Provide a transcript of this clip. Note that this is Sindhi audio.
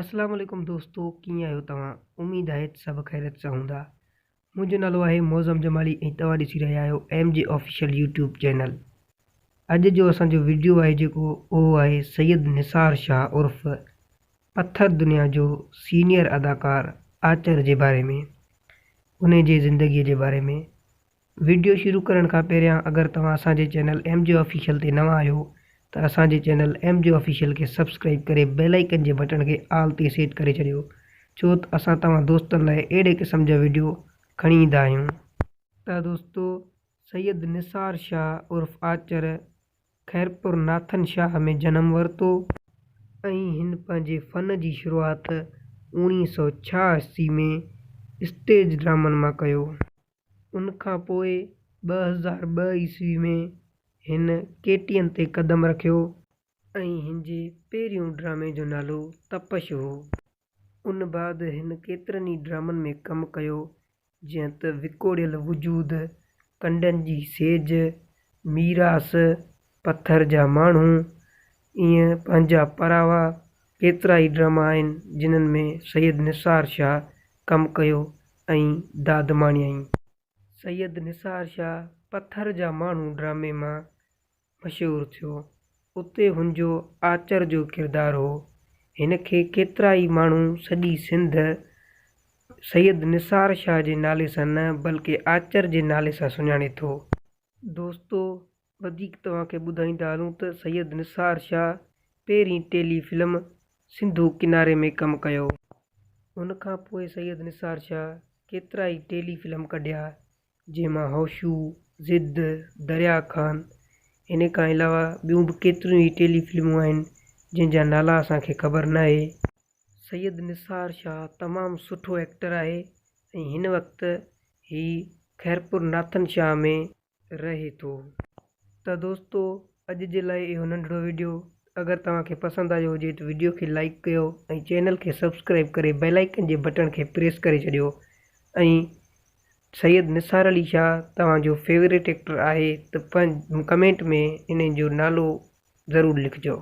اسلام عليڪم دوستو ڪيئن آهيو توهان اميد آهي ته سڀ خيريت سان هوندا منهنجو نالو آهي معظم جمالي ۽ توهان ڏسي رهيا آهيو M G official YouTube channel اڄ جو اسان جو وڊيو آهي جيڪو اهو آهي سيد نثار شاهه عرف پٿر دنيا جو سينيئر اداڪار آچر جي باري ۾ انهي جي زندگي جي باري ۾ وڊيو شروع ڪرڻ کان پهريان اگر توهان اسان جي چينل ايم جي آفيشل تي نوان آهيو ته اسان جي چينل ايم جي آفيشل کي سبسڪرائيب ڪري بيل آئيڪن جي بٽڻ کي آل تي سيٽ ڪري ڇڏيو ڇو ته اسان توهان دوستن لاء اهڙي قسم جا وڊيو کڻي ايندا آهيون. ته دوستو سيد نثار شاهه عرف آچر خيرپور ناٿن شاهه ۾ جنم ورتو. ۽ هن پنهنجي فن جي شروعات 1986 ۾ اسٽيج ڊرامن مان ڪيو. ان کان پوء 2002 عيسوي ۾ هن ڪي ٽي اين تي قدم رکيو. ۽ هن جي پهريون ڊرامي جو نالو تپش هو. ان بعد هن ڪيترن ئي ڊرامن ۾ ڪم ڪيو جيئن ته وڪوڙيل وجود، ڪنڊن جي سيج، ميراث، پٿر جا ماڻهو، ايئن پنهنجا پراوا ڪيترائي ڊراما آهن جنھن ۾ سيد نثار شاھ ڪم ڪيو ۽ داد ماڻيائين. سيد نثار شاھ پٿر جا ماڻهو ڊرامي مان مشهور ٿيو. اتي هن جو آچر جو ڪردار هو. هن کي ڪيترائي ماڻهو سڄي سنڌ سيد نثار شاھ جي نالي سان نه بلڪه آچر جي نالي سان سڃاڻي ٿو. دوستو وڌيڪ توهان کي ٻڌائيندا هلون ته سيد نثار شاهه پهرين ٽيلي فلم سنڌو ڪناري ۾ ڪم ڪيو. ان کان پوء سيد نثار شاهه ڪيترائي ٽيلي فلم ڪڍيا جنهن مان هوشو، ضد، دريا خان ان کان علاوه ٻيون به ڪيتريون ئي ٽيلي فلمون آهن جنهن جا نالا اسان کي خبر ناهي. سيد نثار شاهه تمام سٺو ايڪٽر آهي ۽ هن وقت هي خيرپور ناٿن شاهه ۾ رهي ٿو. ته دوستو اڄ جي لاء اهو ننڍڙو وڊيو اگر توهان کي پسند آيو هجي ته وڊيو کي لائيڪ ڪيو ۽ چينل کي سبسڪرائيب ڪري بيل آئيڪن جي بٽڻ کي پريس ڪري ڇڏيو ۽ سيد نثار علي شاهه توهان جو فيوريٽ ايڪٽر آهي ته ڪمينٽ ۾ انهي جو نالو ضرور لکجو.